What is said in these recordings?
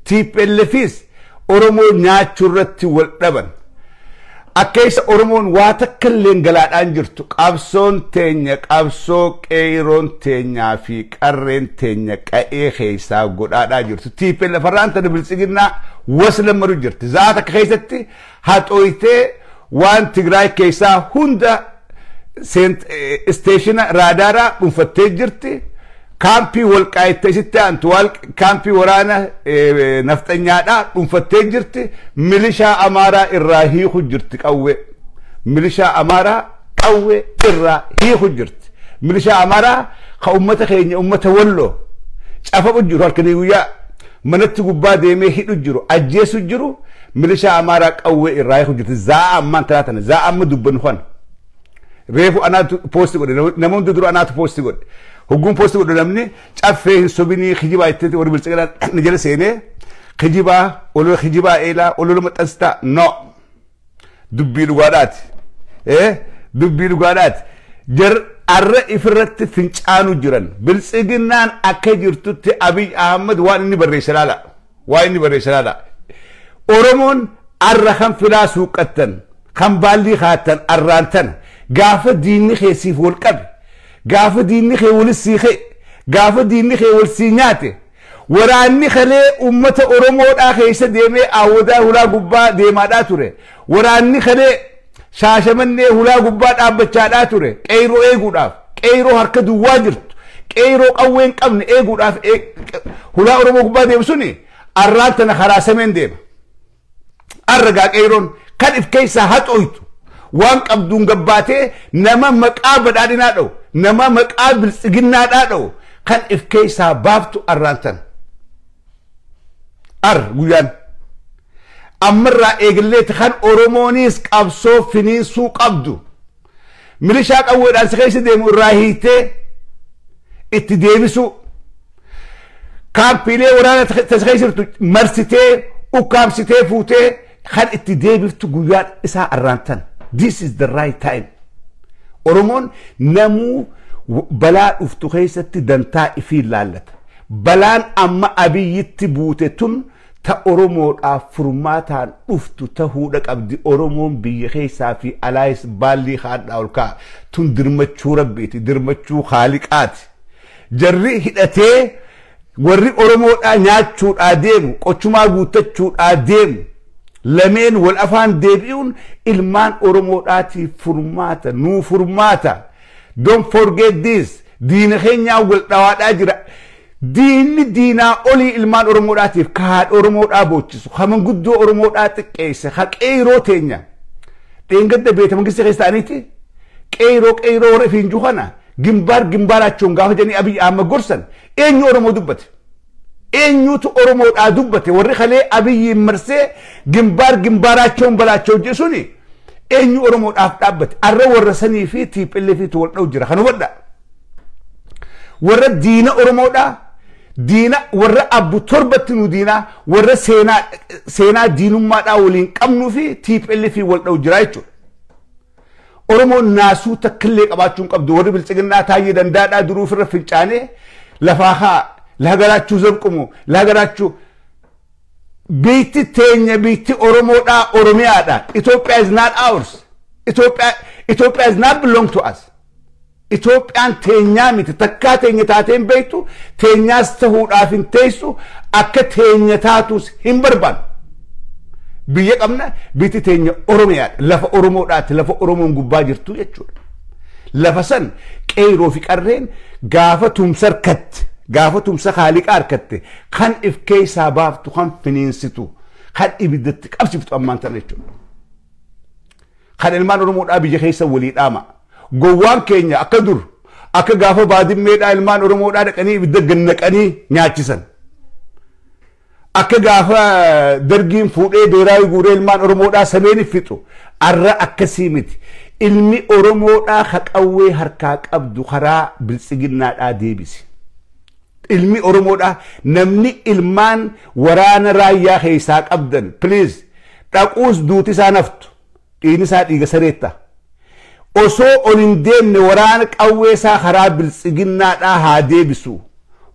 TPLFis Oromoo nyaachuu irratti wal dhaban. Akka isa Oromoon waa takka illee galaadhaan jirtu, qabsoon teenya, qabsoo qeeroon teenyaa fi qarreen teenya qa'ee keessaa godhaadhaa jirtu. TPLF irraan tana biltsiginnaa was lammaru jirti. Za'a takka keessatti haxooytee waan Tigraay keessaa hunda isteeshina raadaaraa dhuunfattee jirti. Kaampii Walqaayittee isitti aantu kaampii waraana nafxanyaadhaa dhuunfattee jirti. Milishaa Amaaraa irraa hiiku jirti qawwee. Milishaa Amaaraa qawwee irraa hiiku jirti. Milishaa Amaaraa ka ummata keenya, ummata Walloo cafaqu jiru, halkanii guyyaa manatti gubbaa deemee hidhu jiru, ajjeesu jiru, milishaa Amaaraa qawwee irraa hiiku jirti. Za'a ammaan tanaa tana, za'a amma dubbannu kana. Reefu anaatu post godhe, namoonni dura anaatu post godhe. Hogguun post godhe namni caffee hin sobinii, kijibaa itti warri biltsiginaa ni jala seenee kijibaa, olola kijibaa eelaa olola maxxansitaa. No, dubbii dhugaadhaati. Dubbii dhugaadhaati. Jar arra ifirratti fincaanu jiran. Biltsiginnaan akka jirtutti Abiy Ahmad waan inni barreesse laala. Waan inni barreesse laala. Oromoon arra kan filaa suuqqattan, kan baallii kaattan arraan tana. Gaafa diinni keessiif wal qabe, gaafa diinni kee walis sii ka'e, gaafa diinni kee wal sii nyaate, waraanni kalee ummata Oromoodhaa keessa deemee Awwadaa hulaa gubbaa deemaadhaa ture, waraanni kalee Shaashamannee hulaa gubbaa dhaabbachaadhaa ture, qeyroo eeguudhaaf, qeyroo harka duwwaa jirtu, qeyroo qawwee hin qabne eeguudhaaf hulaa Oromoo gubbaa deemu suni arraan tana karaa sameen deema. Arragaa qeyroon kan if keessaa haxooytu waan qabduun gabbaatee nama maqaa badhaadhinaa dha'u, nama maqaa biltsiginnaadhaa dha'u kan if keessaa baaftu arraan tana. Ar guyyaan ammarraa eegalleeti kan Oromoonis qabsoo finiinsuu qabdu. Milishaa qawweedhaan si keessa deemu irraa hiitee itti deebisuu. Kaampiilee waraana si keessa jirtu marsitee ukkaamsitee fuutee kan itti deebiftu guyyaan isaa arraan tana. This is the right time. Oromoon namuu balaa dhuftu keessatti dantaa ifii laallata. Balaan amma Abiyyitti buute tun ta Oromoodhaaf furmaataan dhuftu tahuudha qabdi. Oromoon biyya keessaa fi alaayis baallii haadhaa ol ka'a. Tun dirmachuu Rabbiiti, dirmachuu Haaliqaati. Jarri hidhatee warri Oromoodhaa nyaachuudhaa deemu, qochumaa guuttachuudhaa deemu, lameen wal afaan deebi'uun ilmaan Oromoodhaatiif furmaata, nuu furmaata. Don't forget this. Diina keenyaa wal dhawaadhaa jira. Diinni diinaa olii ilmaan Oromoodhaatiif ka haadha Oromoodhaa boochisu, ka manguddoo Oromoodhaa xiqqeesse, ka qeyroo teenya. Dheengadda beeta mangistii keessa ta'aniiti qeyroo qeyroo warra ifiin jiru kana gimbaar gimbaaraachuun gaafa jedhanii Abiy Ahmad gorsan eenyu Oromoo dubbate? Eenyutu Oromoodhaa dubbate? Warri kalee Abiyyiin marsee gimbaar gimbaaraachuun balaachoo jedhu suni eenyu Oromoodhaaf dhaabbate? Arra warra sanii fi TPLF wal dha'u jira. Kan hubadhaa. Warra diina Oromoodhaa, diina warra abbu torbatti nu diinaa, warra seenaa seenaa diinummaadhaa waliin qabnuu fi TPLF wal dha'u jira jechuudha. Oromoon naasuu takka illee qabaachuu hin qabdu. Warri biltsiginnaa Taayyee Dandaadhaa duruu ofirra fincaanee lafaa haa lagaraachuu zabqumu lagaraachuu. Biitti teenya, biitti Oromoodhaa Oromiyaadha. Ethiopia is not ours. Ethiopia is not belong to us. Itoophiyaan teenyaa miti, takkaa teenya taatee hin beektu, teenyaas tahuudhaaf hin teessu, akka teenya taatus hin barbaannu. Biyya qabna, biyyi teenya Oromiyaadha. Lafa Oromoodhaati, lafa Oromoon gubbaa jirtu jechuudha. Lafa san qeyroo fi qarreen gaafa tumsa harkatte, gaafa tumsa Haaliqaa harkatte, kan if keessaa baaftu, kan finiinsitu, kan ibiddatti qabsiftu ammaan tana jechuudha. Kan ilmaan Oromoodhaa biyya keessa walii dhaama. Gowwaan keenya akka dur akka gaafa Baadimmeedhaa ilmaan Oromoodhaa dhaqanii ibidda gannaqanii nyaachisan. Akka gaafa Dargiin fuudhee beeraa guuree ilmaan Oromoodhaa sameen fixu arra akkasii miti. Ilmi Oromoodhaa haqawwee harkaa qabdu karaa biltsiginnaadhaa deebisi. Ilmi Oromoodhaa, namni ilmaan waraana raayyaa keessaa qabdan, please, dhaquus duuti isaa naftu, dhiigni isaa dhiiga sareetta. Osoo ol hin deemne waraana qawwee isaa karaa biltsiginnaadhaa haa deebisu.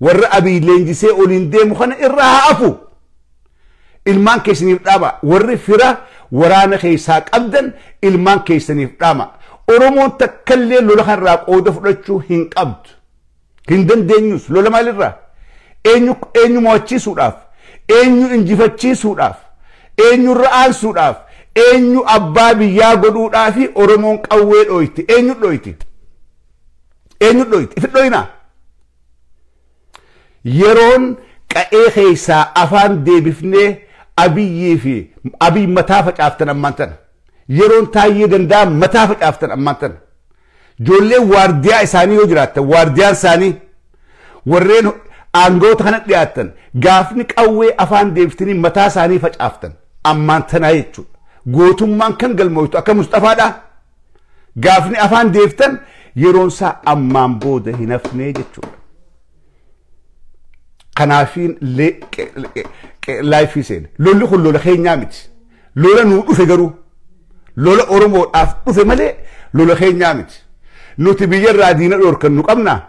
Warra Abiy leenjisee ol hin deemu kana irraa haa afu. Ilmaan keessaniif dhaama. Warri fira waraana keessaa qabdan ilmaan keessaniif dhaama. Oromoon takkallee lola kanarraa qooda fudhachuu hin qabdu. Hin dandeenyus lola maalirraa? Eenyu mo'achiisuudhaaf? Eenyu injifachiisuudhaaf? Eenyurra aansuudhaaf? Eenyu abbaa biyyaa godhuudhaaf Oromoon qawwee dhooyti? Eenyu dhooyti? Eenyu dhooyti? Ifi dhooyinaa? Yeroon qa'ee keessaa afaan deebifnee Abiyyii fi Abiy mataa facaaftan ammaan tana. Yeroon Taayyee Danda'a mataa facaaftan ammaan tana. Ijoolleen waardiyaa isaanii yoo jiraattan waardiyaan isaanii warreen aangoota kana dhiyaattan gaafni qawwee afaan deebiftanii mataa isaanii facaaftan ammaan tanaa jechuudha. Gootummaan kan galmooftu akka Mustafaadha. Gaafni afaan deebiftan yeroon isaa ammaan booda hin hafnee jechuudha. Kanaafiin laayifii seene. Lolli kun lola keenyaa miti. Lola nuu dhufe garuu. Lola Oromoodhaaf dhufe malee lola keenyaa miti. Nuti biyyarraa diina dhoorkan nu qabnaa.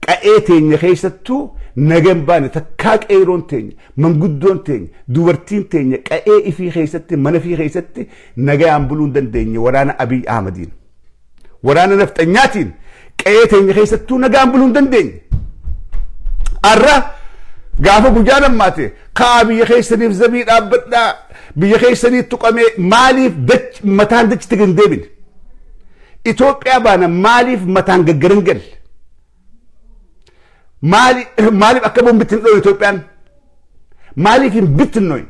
Qa'ee teenya keessattuu nagan baane takkaa qeeroon teenya, manguddoon teenya, dubartiin teenya qa'ee ifii keessatti, mana ifii keessatti nagayaan buluu hin dandeenye waraana Abiy Ahmadiin. Waraana nafxanyaatiin qa'ee teenya keessattuu nagaan buluu hin dandeenye. Arra gaafa guyyaan ammaate kaa biyya keessaniif zabii dhaabbadhaa biyya keessanii tuqamee maaliif mataan dachitti gad hin deebine? Itoophiyaa baana maaliif mataan gaggaran galle? Maaliif akka bombitti hin dhoone Itoophiyaan? Maaliif hin bittinnoine?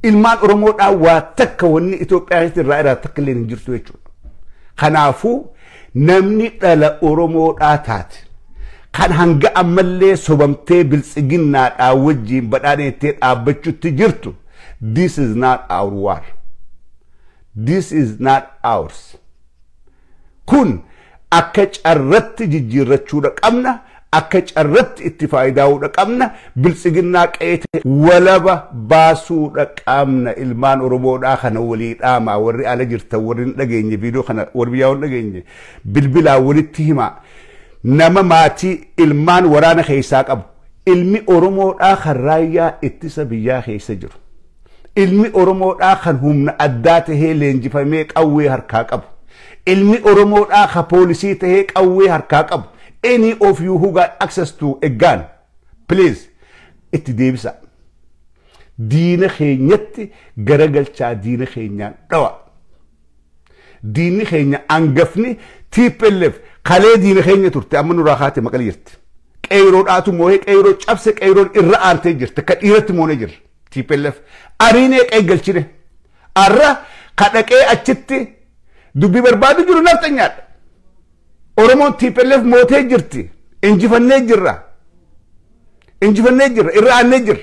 Ilmaan Oromoodhaa waa takka wanni Itoophiyaa keessatti irraa irraa takka illee hin jirtu jechuudha. Kanaafuu namni dhala Oromoodhaa taate kan hanga ammallee sobamtee biltsiginnaadhaa wajjiin badhaadheettee dhaabbachuutti jirtu, this is not our war. This is not ours. Kun akka carratti jijjiirrachuudha qabna. Akka carratti itti faayidaa'uudha qabna. Biltsiginnaa qe'ee walaba baasuudha qabna. Ilmaan Oromoodhaa kana walii dhaamaa warri ala jirtan warri hin dhageenye viidiyoo kana warri biyyaa hin dhageenye bilbilaa walitti himaa. Nama maatii ilmaan waraana keessaa qabu. Ilmi Oromoodhaa kan raayyaa ittisa biyyaa keessa jiru. Ilmi Oromoodhaa kan humna addaa tahee leenjifamee qawwee harkaa qabu. Ilmi Oromoodhaa kan poolisii tahee qawwee harkaa qabu. Any of you who got access to a gun, please, itti deebisa. Diina keenyatti garagalchaa diina keenyaan dhawa. Diinni keenya hangafni TPLF kalee diina keenya turte amma nurraa kaate maqalee jirti. Qeeroodhaatu moo'ee qeeroo cabse qeeroon irra aantee jirti. Ka dhiiratti moonee jirra TPLF. Ariinee qe'ee galchine. Arra ka dhaqee achitti dubbii barbaadu jiru nafxanyaadha. Oromoon TPLF mootee jirti. Injifannee jirra. Injifannee jirra. Irra aannee jirra.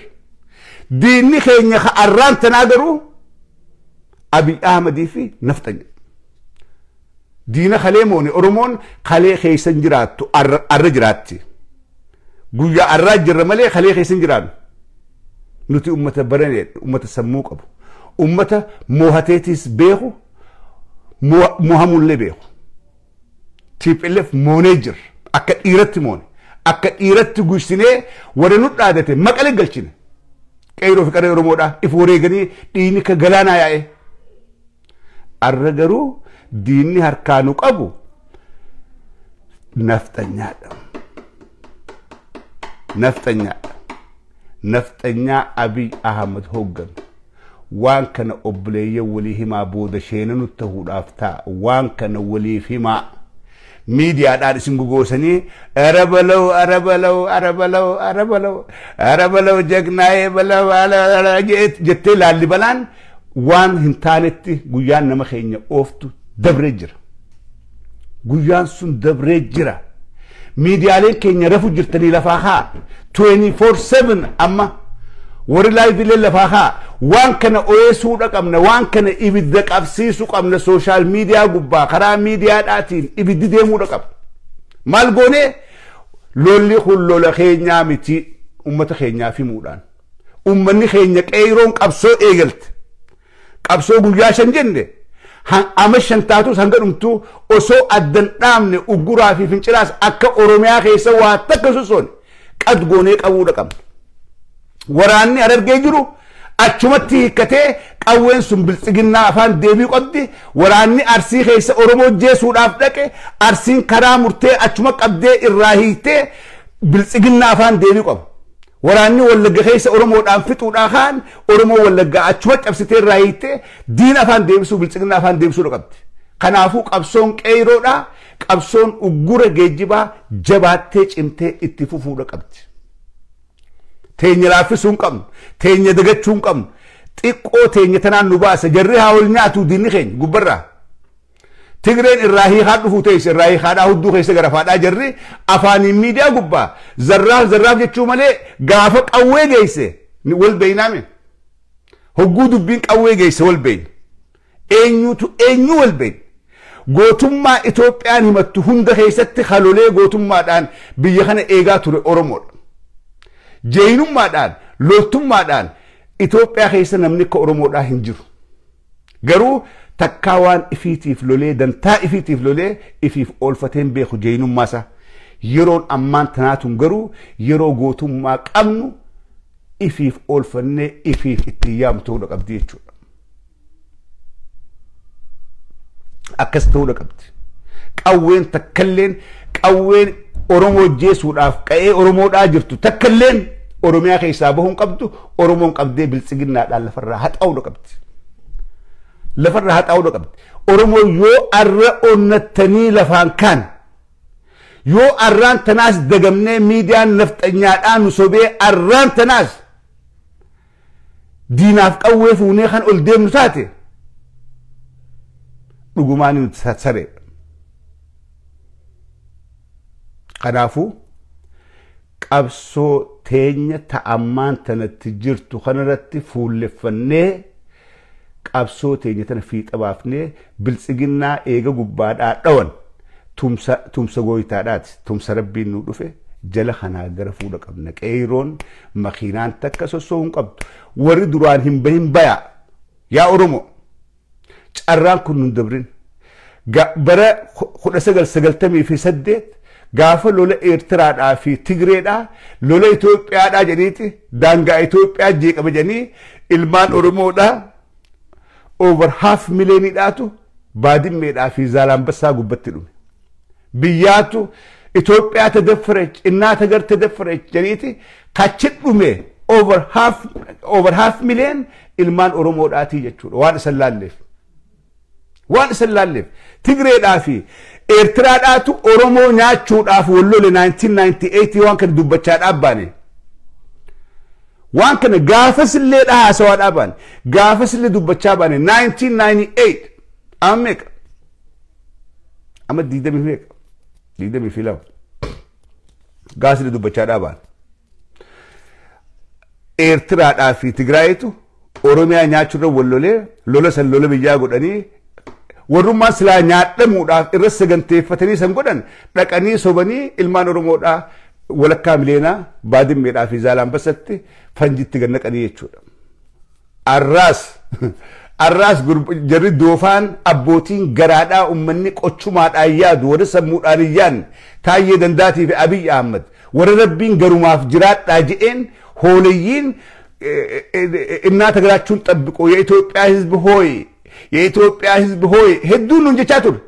Diinni keenya ka arraan tanaa garuu Abiy Ahmadii fi nafxanya. Diina kalee moone Oromoon kalee keessan jiraattu arra jiraatti. Guyyaa arraa jirra malee kalee keessan jiraannu. Nuti ummata baranee, ummata sammuu qabu. Ummata moohateetis beeku, moohamullee beeku. TPLF moonee jirra. Akka dhiiratti moone. Akka dhiiratti guysinee warra nu dhaadate maqalee galchine. Qeeroo fi qaree Oromoodhaa if wareeganii dhiigni ka galaanaa yaa'e. Arra garuu diinni harkaa nu qabu nafxanyaadha. Nafxanyaadha. Nafxanyaa Abiy Ahmad hoogganu. Waan kana obboleeyyan walii himaa booda sheena nu ta'uudhaaf ta'a. Waan kana waliif himaa. Miidiyaadhaan isin gogoosanii arabalaw arabalaw arabalaw arabalaw arabalaw jagnaayee balaw jettee laallibalaan waan hin taanetti guyyaan nama keenya ooftu dabree jira. Guyyaan sun dabree jira. Miidiyaaleen keenya rafu jirtanii lafaa haa 24/7 amma warri laayiviilee lafaa haa waan kana oyeessuudha qabna, waan kana ibidda qabsiisuu qabna, sooshaal miidiyaa gubbaa karaa miidiyaadhaatiin ibiddi deemuudha qabna. Maal goonee lolli kun lola keenyaa miti ummata keenyaaf himuudhaan. Ummanni keenya qeeroon qabsoo eegalte. Qabsoo guyyaa 5 jenne ama 5 taatus hanga dhumtuu osoo addan dhaabne ugguraa fi fincilaas akka Oromiyaa keessa waa takka sosoone qad goonee qabuudha qabna. Waraanni Harargee jiru achumatti hiikkatee qawween sun biltsiginnaa afaan deebii qabdi. Waraanni Arsii keessa Oromoo jeesuudhaaf dhaqe Arsiin karaa murtee achuma qabdee irraa hiiktee biltsiginnaa afaan deebii qaba. Waraanni Wallagga keessa Oromoodhaan fixuudhaa kaan Oromoo Wallaggaa achuma cabsitee irraa hiiktee diina afaan deebisuu biltsiginnaa afaan deebisuu qabdi. Kanaafuu qabsoon qeeroodhaa qabsoon uggura geejjibaa jabaattee cimtee itti fufuudha qabdi. Teenya laaffisuu hin qabnu, teenya dagachuu hin qabnu, xiqqoo teenya tanaan nu baasa, jarri haa ol nyaatu diinni keenya gubbarraa. Tigreen irraa hiikaa dhufuu teesse irraa hiikaadhaa hudduu keessa gara faadhaa jarri afaaniin miidiyaa gubbaa zarraaf zarraaf jechuu malee gaafa qawwee geesse wal beeynaame. Hogguu dubbiin qawwee geesse wal beeyna. Eenyutu eenyu wal beeyna. Gootummaa Itoophiyaan himattu hunda keessatti halolee gootummaadhaan biyya kana eegaa ture Oromoodha. Jeenummaadhaan loltummaadhaan Itoophiyaa keessa namni akka Oromoodhaa hin jiru. Garuu takkaa waan ifiitiif lolee dantaa ifiitiif lolee ifiif oolfateen beeku jeenummaasaa. Yeroon ammaan tanaatun garuu yeroo gootummaa qabnu ifiif oolfannee ifiif ittiin yaamtu ta'uudha qabdi jechuudha. Akkas ta'uudha qabdi. Qawween takkalleen qawween Oromoo jeesuudhaaf qa'ee Oromoodhaa jirtu takkalleen Oromiyaa keessaa bahuun qabdu Oromoon qabdee biltsiginnaadhaan lafarraa haxaa'uudha qabdi. Lafarraa haxaa'uudha qabdi. Oromoo yoo arra onnattanii lafaan kaan yoo arraan tanaas dagamnee miidiyaan nafxanyaadhaan nu sobee arraan tanaas diinaaf qawwee fuunee kan ol deemnu taate dhugumaan nuti sareedha. Kanaafuu qabsoo teenya ta'ammaan tanatti jirtu kanarratti fuulleffannee qabsoo teenya tana fiixa baafnee biltsiginnaa eega gubbaadhaa dhawan tumsa gooyitaadhaati. Tumsa rabbiin nu dhufe jala kanaa gara fuudha qabna. Qeeroon makiinaan takka sossoo'uu hin qabdu. Warri duraan hin bahin bayaa. Yaa Oromoo carraan kun nun dabrin. Bara 1998 gaafa lola Eertiraadhaa fi Tigreedhaa lola Itoophiyaadhaa jedhaniiti daangaa Itoophiyaa jeeqama jedhanii ilmaan Oromoodhaa over half millioniidhaatu Baadimmeedhaa fi Zaalaambassaa gubbatti dhume. Biyyaatu Itoophiyaa tadaffarech innaa tagar tadaffarech jedhaniiti kachi dhume over half million ilmaan Oromoodhaatii jechuudha waan isan laalleef. Waan isan laalleef Tigreedhaa fi Eertiraadhaatu Oromoo nyaachuudhaaf wal lole 1998 waan kana dubbachaa dhaabbaane. Waan kana gaafasillee haasawaa dhaabbane gaafasillee dubbachaa baane 1998 amma meeqa? Amma 20 meeqa? 22 gaafasillee dubbachaa dhaabbane. Eertiraadhaa fi Tigraayitu Oromiyaa nyaachuurra wal lolee lola san lola biyyaa godhanii warrummaan silaa nyaadhamuudhaaf irra saganteeffatanii san godhan dhaqanii sobanii ilmaan Oromoodhaa walakkaa mileenaa Baadimmeedhaa fi Zaalaambasatti fanjitti gad naqanii jechuudha. Arraas jarri doofaan abbootiin garaadhaa uummanni qochumaadhaan yaadu warri sammuudhaan hin yaadne Taayyee Dandaatii fi Abiy Ahmad warri rabbiin garumaaf jiraadhaa je'een hoolayyiin እናት ሀገራችሁን ጠብቆ የኢትዮጵያ ሕዝብ ሆይ የኢትዮጵያ ሕዝብ ሆይ hedduun nuun jechaa ture.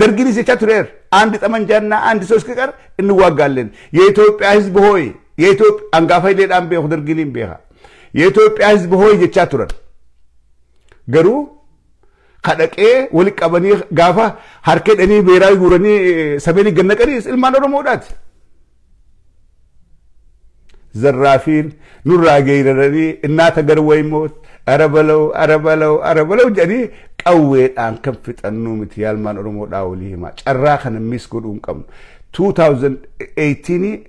ደርግን jechaa ture አንድ ጠመንጃና አንድ ሰው እስኪቀር እንዋጋለን። የኢትዮጵያ ሕዝብ ሆይ የኢትዮጵያ አንጋፋ ileedhaan beeku darginiin beeka. የኢትዮጵያ ሕዝብ ሆይ jechaa turan. Garuu kadhaqee wali qabanii gaafa harka hidhanii beeraa guuranii sabeenii gad naqanii ilmaan Oromoodhaati. ዘራፊን nurraa geeraranii እናተ gar waymoot ara balau ara balau ara balau jedhanii qawweedhaan kan fixannuu miti yaalmaan Oromoodhaa walii himaa carraa kana mis godhuu hin qabnu. 2018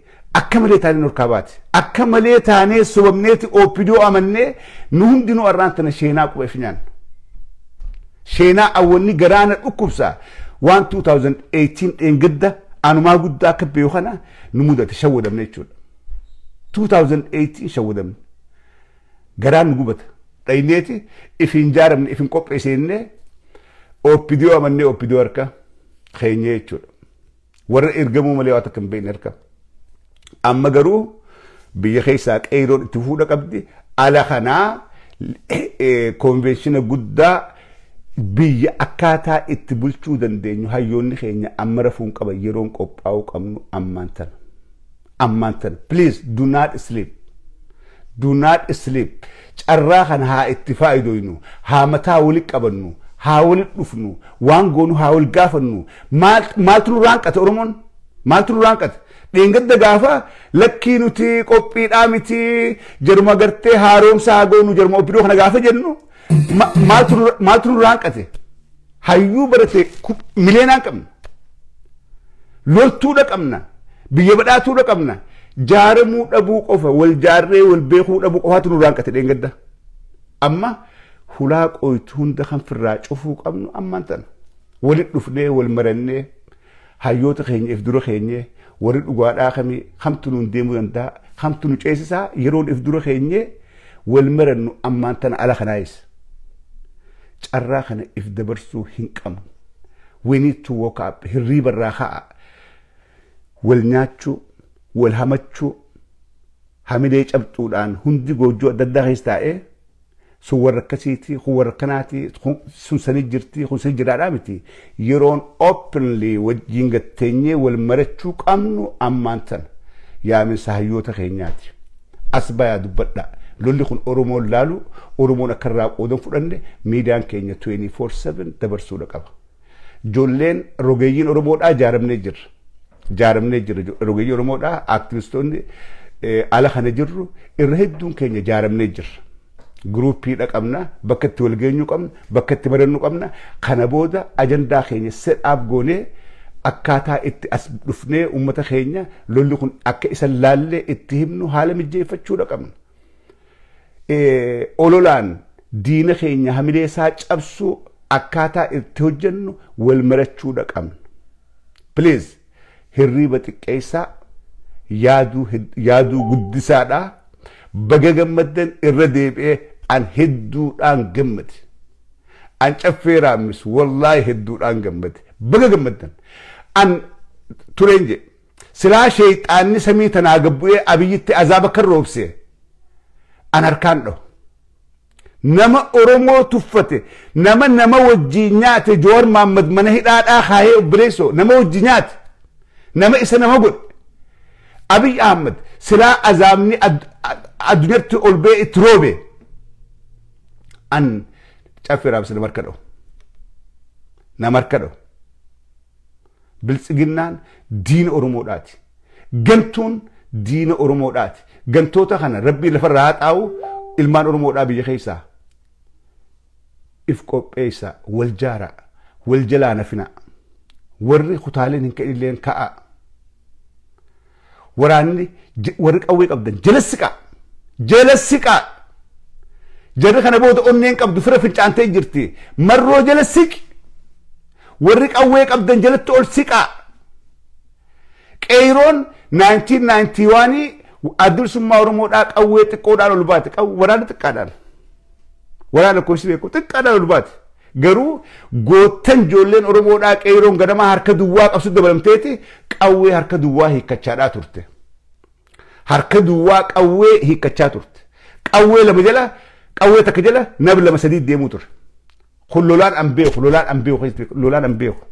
akka malee taanee nurkaa baate akka malee taanee sobamneeti OPDO amannee nu hundinuu arraan tana sheenaa quba if nyaanna. Sheenaa awwanni garaana dhukkubsaa waan 2018 dheengadda anumaa guddaa akka beeku kana nu mudate shawwadamne jechuudha. 2018 shawwadamne garaan nu gubata dhayneeti ifin jaaramne ifin qopheessine OPDO amannee OPDO harka keenye jechuudha. Warra ergamuu malee waa takka hin beekne harka. Amma garuu Biyya keessaa qeeroon itti fuudha qabdi. Ala kanaa konveenshina guddaa biyya akkaataa itti bulchuu dandeenyu hayyoonni keenya amma rafuun qaban yeroon qophaa'uu qabnu ammaan tana. Ammaan tana. Please do not sleep. Do not sleep. Carraa kana haa itti faayidoynu, haa mataa wali qabannu, haa wali dhufnu, waan goonu haa wal gaafannu. Maaltu nurraa hanqate Oromoon? Maaltu nurraa hanqate? Dheengadda gaafa lakkii nuti qophiidhaa miti jaruma gartee haaromsa haa goonu jaruma obbidoo kana gaafa jennu maaltu nurraa hanqate? Hayyuu barate mileenaan qabna. Loltuudha qabna. Biyya badhaatuudha qabna. Jaaramuu dhabuu qofa wal jaarree wal beekuu dhabuu qofaatu nurraa hanqate dheengadda. Amma hulaa qoytu hunda kan firraa cufuu qabnu ammaan tana. Walitti dhufnee wal marannee hayyoota keenya if dura keenyee warri dhugaadhaa kamii kamtu nuun deemuu danda'a kamtu nu ceesisaa yeroon if dura keenyee wal marannu ammaan tana ala kanaayis. Carraa kana if dabarsuu hin qabnu. We need to wake up. Hirriiba irraa ka'a. Wal nyaachuu, wal hamachuu, hamilee cabxuudhaan hundi goojjoo adda addaa keessa taa'ee sun warra akkasiiti, kun warra akkanaati, sun sanii jirti, kun sanii jiraadhaa miti. Yeroon openly wajjin gatteenyee wal marachuu qabnu ammaan tana. Yaaminsa hayyoota keenyaati. As bayaa dubbadhaa. Lolli kun Oromoon laalu, Oromoon akka irraa qoodan fudhanne miidiyaan keenya 24/7 dabarsuudha qaba. Ijoolleen rogeeyyiin Oromoodhaa jaaramnee jirra. Jaaramnee jirra. Rogeeyyii Oromoodhaa aktivistoonni ala kana jirru irra hedduun keenya jaaramnee jirra. Guruuppiidha qabna, bakka itti wal geenyuu qabna, bakka itti barannu qabna. Kana booda ajandaa keenya set up goonee akkaataa itti as dhufnee uummata keenya lolli kun akka isa laallee itti himnu haala mijeeffachuudha qabna. Ololaan diina keenya hamilee isaa cabsuu akkaataa itti hojjennu wal marachuudha qabna. Please hirriiba xiqqeessaa yaaduu guddisaadhaa. Baga gammaddan irra deebi'ee an hedduudhaan gammade. An caffee raammis wallaahi hedduudhaan gammade. Baga gammaddan. An tureen jedhe. Silaa sheexaanni samii tanaa gabbu'ee Abiyyitti azaaba kan roobse an harkaan dhahu. Nama Oromoo tuffate, nama wajjin nyaate Jowaar Mahaammad mana hidhaadhaa kaayee obboleessoo nama wajjin nyaate, nama isa nama godhe. Abiy Ahmed silaa azaabni addunyaatti ol ba'ee itti roobe an caffee raabsa nama harka dhahu. Nama harka dhahu. Biltsiginnaan diina Oromoodhaati. Gantuun diina Oromoodhaati. Gantoota kana rabbii lafarraa haa xaa'u ilmaan Oromoodhaa biyya keessaa. If qopheessaa, wal jaaraa, wal jalaa nafinaa. Warri kutaaleen hin ka'inilleen ka'a. Waraanni warri qawwee qabdan jala siqaa. Jala siqaa. Jarri kana booda onneen qabdu fira fincaantee jirti. Marroo jala siqi. Warri qawwee qabdan jalatti ol siqaa. Qeeroon 1991 adda bilisummaa Oromoodhaa qawwee xiqqoodhaan ol baate. Waraana xiqqaadhaan. Waraana lakkoofsi beeku xiqqaadhaan ol baate. Garuu goottan ijoolleen Oromoodhaa qeeroon ganamaa harka duwwaa qabsu dabalamteeti qawwee harka duwwaa hiikkachaadhaa turte. Harka duwwaa qawwee hiikkachaa turte. Qawwee lama jala, qawwee takka jala nab lama sadii deemuu ture. Kun lolaan an beeku, lolaan an beeku, lolaan an beeku.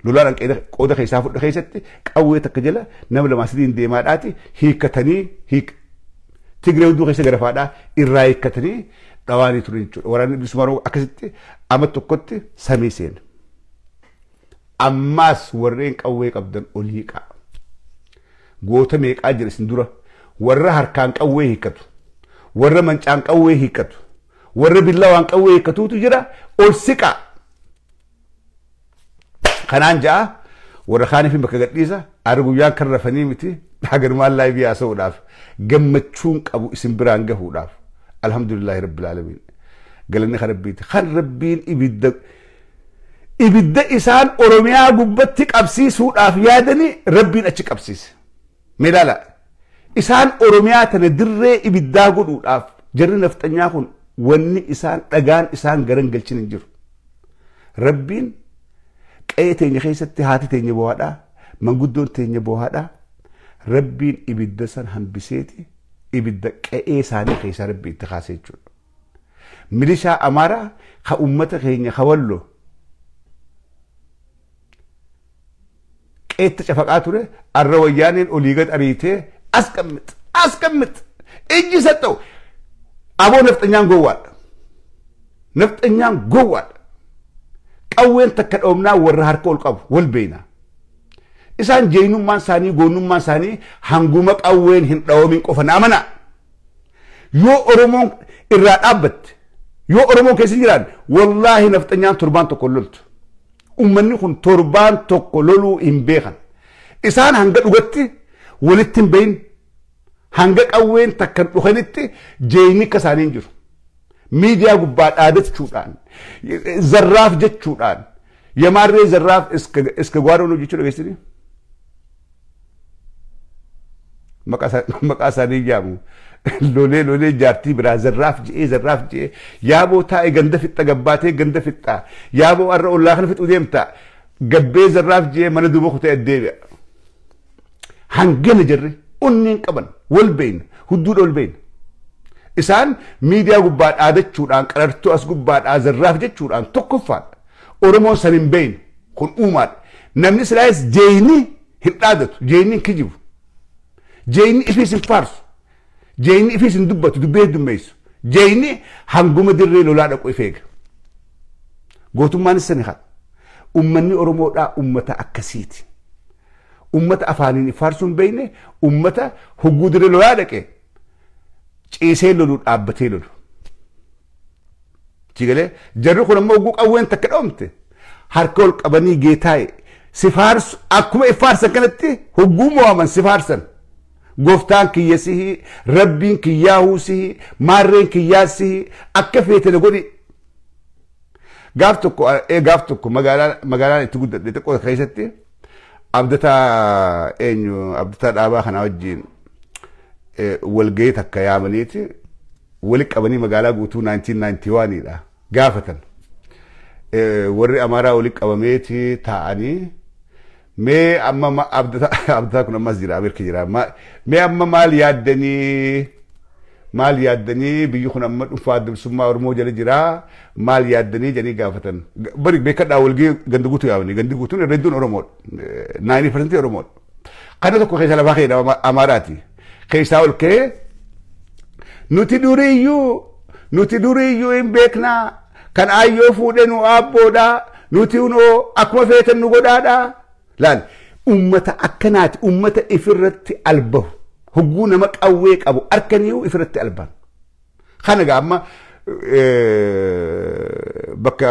Lolaan an qooda keessaa fudhu keessatti qawwee takka jala nama lama sadiin deemaadhaati hiikkatanii Tigree hunduu keessa garafaadhaa irraa hiikkatanii dhawaanii ture jechuudha. Waraanni bilisummaa Oromoo akkasitti amma tokkotti samii seena. Ammaas warreen qawwee qabdan ol hiiqaa. Goota meeqaa jira isin dura warra harkaan qawwee hiikkatu, warra mancaan qawwee hiikkatu, warra billawaan qawwee hiikkatuutu jira ol siqaa. Kanaan ja'a warra kaaniif bakka gadhiisa arra guyyaan kan rafanii miti haganumaan laayivii haasa'uudhaaf gammachuun qabu isin biraan gahuudhaaf. Alhamdulillahi rabbil aalamiin. Galanni kan rabbiiti. Kan rabbiin ibidda isaan Oromiyaa gubbatti qabsiisuudhaaf yaadanii rabbiin achi qabsiise. Mee ilaala. Isaan Oromiyaa tana dirree ibiddaa godhuudhaaf jarri nafxanyaa kun wanni isaan dhagaan isaan garan galchin hin jiru. Rabbiin qe'ee teenya keessatti haati teenya boo'aadhaa, manguddoon teenya boo'aadhaa. Rabbiin ibidda san hambiseeti ibidda qe'ee isaanii keessaa Rabbi itti kaasee jechuudha. Milishaa Amaaraa ka uummata keenya ka Walloo qe'eetti cafaqaa ture arra wayyaaneen olii gad ariitee as qammix as qammix ijji saxxa'u aboo nafxanyaan gowwaadha. Nafxanyaan gowwaadha. Qawween takka dhoomnaa warra harka ol qabu wal beekna. Isaan jeenyummaan isaanii goonummaan isaanii hanguma qawween hin dhawoomin qofa na amanaa. Yoo Oromoon irraa dhaabbatte yoo Oromoon keessa jiraan wallaahi nafxanyaan torbaan tokko loltu. Uummanni kun torbaan tokko loluu hin beekan. Isaan hanga dhugatti walitti hin beeyin hanga qawween takka dhufanitti jeenyi akka isaanii hin jiru. Miidiyaa gubbaa dhaadachuudhaan zarraaf jechuudhaan yamaarree zarraaf iska gwaaroo jechuu dhageessanii. Maqaa isaanii jaamu lolee lolee jaartii biraa zarraaf je'ee yaaboo taa'e ganda fixxa gabbaatee ganda fixxa yaaboo har'a ollaa kana fixuu deemta gabbee zarraaf je'ee mana duuba kutee addeebi'a. Hangana jirri onneen qaban wal beeyna hudduudha wal beeyna. Isaan miidiyaa gubbaa dhaadachuudhaan qarartuu as gubbaadhaa zarraaf jechuudhaan tokkoffaadha. Oromoon san hin beeyne kun uumaadha. Namni silaayis jeeyni hin dhaadatu jeeyni hin kijibu. Jeeyni ifiis hin faarsu. Jeeyni ifiis hin dubbatu dubbee heddummeessu. Jeeyni hanguma dirree lolaa dhaqu if eega. Gootummaanis sani haa. Uummanni Oromoodhaa uummata akkasiiti. Uummata afaaniin faarsuu hin beekne uummata hogguu dirree lolaa dhaqe ciisee lolu dhaabbatee lolu. Cigalee jarri kun ammoo hogguu qawween takka dhoomte harka ol qabanii geetaa'e si faarsu akkuma if faarsan kanatti hogguu mo'aman si faarsan. Gooftaan kiyya sihi, rabbiin kiyyaahuu sihi, maarreen kiyyaa sihi, akka feete na godhi. Gaaf tokko magaalaan itti guddadhe xiqqoo keessatti abdataa eenyu abdataa dhaabaa kanaa wajjin walgahii takka yaamaniiti wali qabanii magaalaa guutuu 1991 dha gaafatan. Warri Amaaraa wali qabameeti taa'anii mee amma abdataa kun ammas jira Ameerika jira mee amma maal yaaddanii biyyi kun amma dhuunfaa bilisummaa Oromoo jala jira maal yaaddanii jedhanii gaafatan. Bari beekadhaa walgahii gandi guutuu yaamanii gandi guutuun irra hedduun Oromoodha 90% Oromoodha. Kana tokko keessa lafaa keessa Amaaraati. Keessaa ol ka'ee nuti duriiyyuu hin beeknaa kan aayyoo fuudhee nu aabboodhaa nuti hunoo akkuma feetan nu godhaadhaa. Laal uummata akkanaati uummata ifirratti albahu hogguu nama qawwee qabu harkaniyyuu ifirratti alban. Kana gaa amma bakka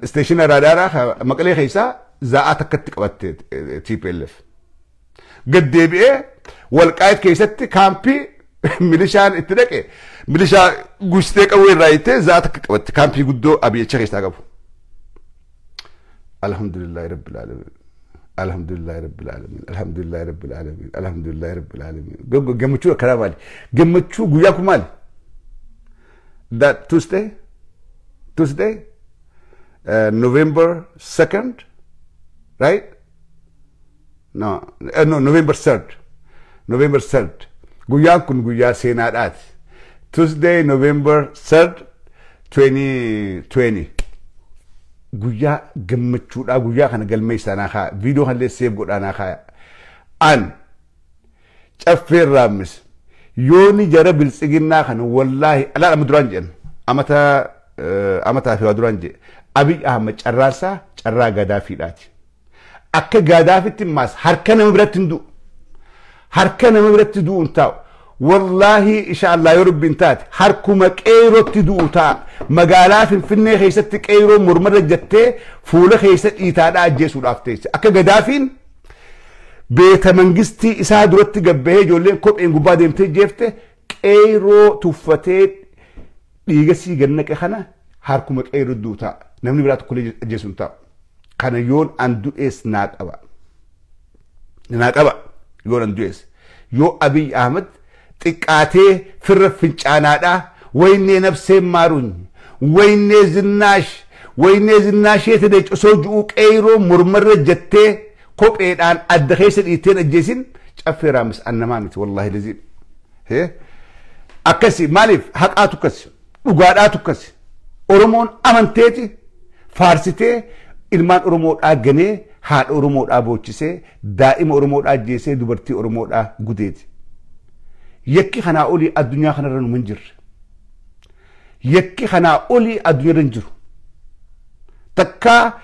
isteeshina raadaaraa Maqalee keessaa zaa'aa takkatti qabatte TPLF. Gad deebi'ee Walqaayit keessatti kaampii milishaan itti dhaqe milishaa guustee qawwee irraa hiittee zaa'aa takka qabatte kaampii guddoo Abiyyacha keessaa qabu. Alhamdulillahi Rabbil Aalamiin. Alhamdulillahi Rabbil Aalamiin. Alhamdulillahi Rabbil Aalamiin. Alhamdulillahi Rabbil Aalamiin. Gammachuu akkanaa maali? Gammachuu guyyaa kun maali? That Tuesday, November 2nd, right? No, November 3rd. November 3rd. Guyyaan kun guyyaa seenaadhaati. Tuesday, November 3rd, 2020. Guyyaa gammachuudhaa guyyaa kana galmeessaa naa kaaya. Viidiyoo kanallee seef godhaa naa kaaya. An caffeen raammis yooni jara biltsiginnaa kana wallaahi alaa amma duraan jedhan amataa fi waa duraan jedhe Abiy Ahmed carraasaa carraa Gadaafiidhaati. Akka Gadaafitti maas harka nama biratti hin du'u. Harka nama biratti du'u hin taa'u. Wallaahi insha Allah yoo rabbiin taate harkuma qeerootti du'u ta'a. Magaalaa Finfinnee keessatti qeeroo mormarra jettee fuula keessa dhiitaadhaa ajjeesuudhaaf teesse. Akka Gadaafiin beeta mangistii isaa duratti gabbahee ijoolleen kopheen gubbaa deemtee jeefte qeeroo tuffatee dhiiga sii gannaqe kana harkuma qeeroo du'u ta'a. Namni biraa tokkollee ajjeesu hin taa'u. Kana yoon an du'ees naa qaba. Naa qaba yoon an du'ees. Yoo Abiy Ahmed xiqqaatee firra fincaanaadhaa waynee nafseen maaruun waynee zinnaash waynee zinnaashee tadee osoo ju'uu qeeroo mormarra jettee kopheedhaan adda keessa dhiitteen ajjeesin Caffee Raamis annamaa miti wallaahi lazim. Akkasi maaliif haqaatu akkasi dhugaadhaatu akkasi Oromoon amanteeti faarsitee ilmaan Oromoodhaa ganee haadha Oromoodhaa boochisee daa'ima Oromoodhaa ajjeesee dubartii Oromoodhaa gudeeti. Yakki kanaa olii addunyaa kanarra numa hin jirre. Yakki kanaa olii addunyaarra hin jiru. Takkaa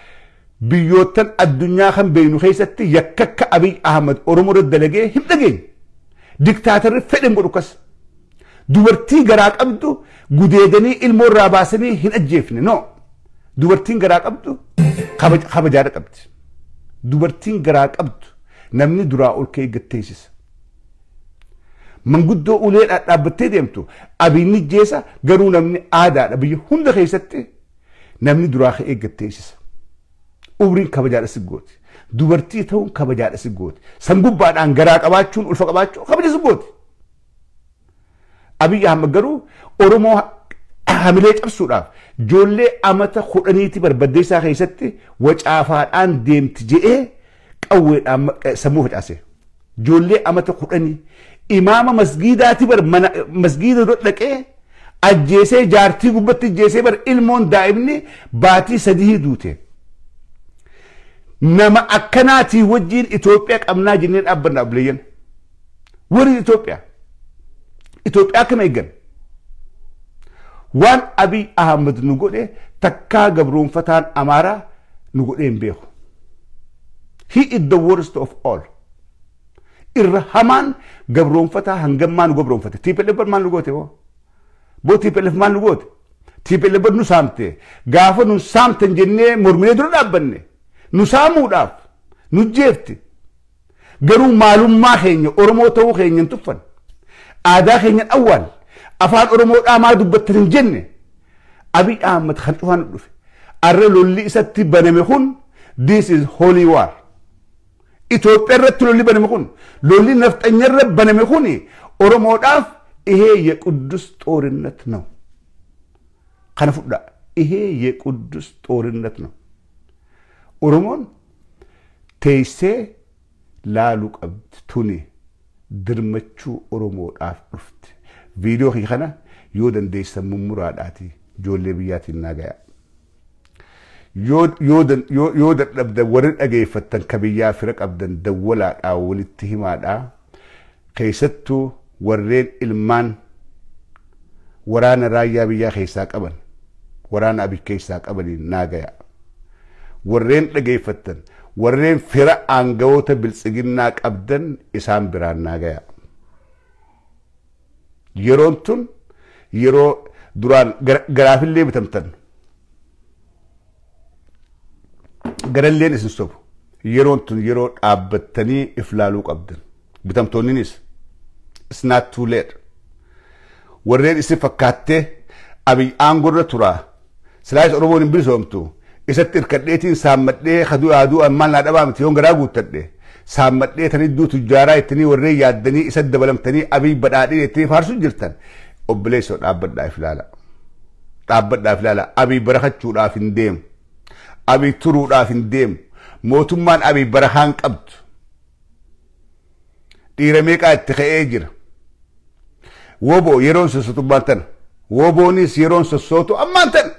biyyoottan addunyaa kan beeknu keessatti yakka akka Abiy Ahmad Oromoo irra dalagee hin dhageenye. Diktaatarri fedhan godhu kas. Dubartii garaa qabdu gudeedanii ilmoo irraa baasanii hin ajjeefne no. Dubartiin garaa qabdu kabajaadha qabdi. Dubartiin garaa qabdu namni duraa ol ka'ee gatteessisa. Manguddoo ulee dhaabbattee deemtu Abiyyi jeesa garuu namni aadaadha biyya hunda keessatti namni duraa ka'ee gatteessisa. Umriin kabajaadha si gooti. Dubartii ta'uun kabajaadha si gooti. Sangubbaadhaan garaa qabaachuun ulfa qabaachuun kabaja si gooti. Abiy Ahmad garuu Oromoo hamilee cabsuudhaaf ijoollee amata 10 barbaddeessaa keessatti wacaafaadhaan deemti je'ee qawweedhaan sammuu facaase. Ijoollee amata 10 imaama masgiidaati bar mana masgiida dura dhaqee ajjeesee jaartii gubbatti ajjeesee bar ilmoon daa'imni baatii 3 duute. Nama akkanaatii wajjiin Itoophiyaa qabnaa jennee dhaabbanna obboleeyyan. Warri Itoophiyaa. Itoophiyaa akkam eeggan? Waan Abiy Ahmad nu godhe takkaa gabroonfataan Amaaraa nu godhee hin beeku. He is the worst of all. Irra hamaan gabroonfataa hangammaa nu gabroonfate. TPLF maal nu goote boo? Boo TPLF maal nu goote? TPLF nu saamte. Gaafa nu saamtan jennee morminee dura dhaabbanne. Nu saamuudhaaf nu jeefte. Garuu maalummaa keenya Oromoo ta'uu keenya hin tuffan. Aadaa keenya awwaal. Afaan Oromoodhaa maa dubbattan hin jenne. Abiy Ahmad kan cufaan dhufe. Arra lolli isatti baname kun this is holy war. Itoophiyaa irratti lolli baname kun lolli nafxanya irra baname kun Oromoodhaaf ይሄ የቅዱስ ጦርነት ነው። Kana fudhaa ይሄ የቅዱስ ጦርነት ነው። Oromoon teessee laaluu qabdi tuni dirmachuu Oromoodhaaf dhufte. Viidiyoo kiyya kana yoo dandeessan mummuraadhaati ijoollee biyyaatiin naa gayaa. Yoo dadhabdan warri dhageeffattan ka biyyaa fira qabdan dawwalaadhaa walitti himaadhaa keessattuu warreen ilmaan waraana raayyaa biyyaa keessaa qaban waraana Abiy keessaa qabaniin naa gayaa. Warreen dhageeffattan warreen fira aangawoota biltsiginnaa qabdan isaan biraan naa gayaa. Yeroon tun yeroo duraan garaafillee bitamtan garalleen isin sobu yeroon tun yeroo dhaabbattanii if laaluu qabdan bitamtoonninis it's not too late. Warreen isin fakkaattee Abiy aangorra turaa silaayis Oromoon hin bilisoomtu isatti irkadheetiin saammadhee kaduu aduu ammaan naa dhabaa miti yoon garaa guuttadhe saammadhee tan iddoo tujjaaraa ittanii warreen yaaddanii isatti dabalamtanii Abiy badhaadhee ittanii faarsuu jirtan obboleessoo dhaabbadhaa if ilaala. Dhaabbadhaa if ilaala. Abiy barakachuudhaaf hin deemu. Abiy turuudhaaf hin deemu. Mootummaan Abiy barakaan qabdu. Dhiira meeqaa itti ka'ee jira. Woboo yeroon sossotummaan tana. Woboonis yeroon sossootu ammaan tana.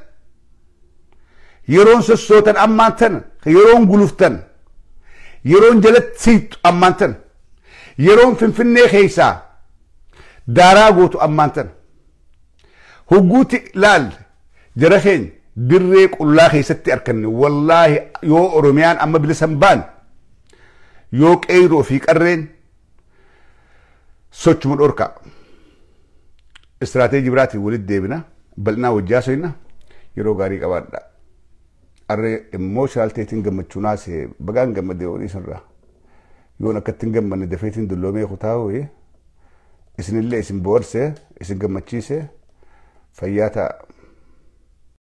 Yeroon sossootan ammaan tana. Yeroon guluftan. Yeroon jalatti siixu ammaan tana. Yeroon Finfinnee keessaa daaraa gootu ammaan tana. Hogguuti laal jara keenya dirree qullaa keessatti arganne wallaahi yoo Oromiyaan amma bilisa hin baane yoo qeyroo fi qarreen sochuma dhorkaa. Istiraateejii biraatiin walitti deebina bal'inaa wajjaa so'ina yeroo gaarii qabaadha. Arree immoo shaalteetiin gammachuu naasee bagaan gammadee olii sanirraa yoon akkatti hin gammanne dafeetiin dulloomee kutaa ho'ee isinillee isin boharsee isin gammachiisee fayyaa ta'a.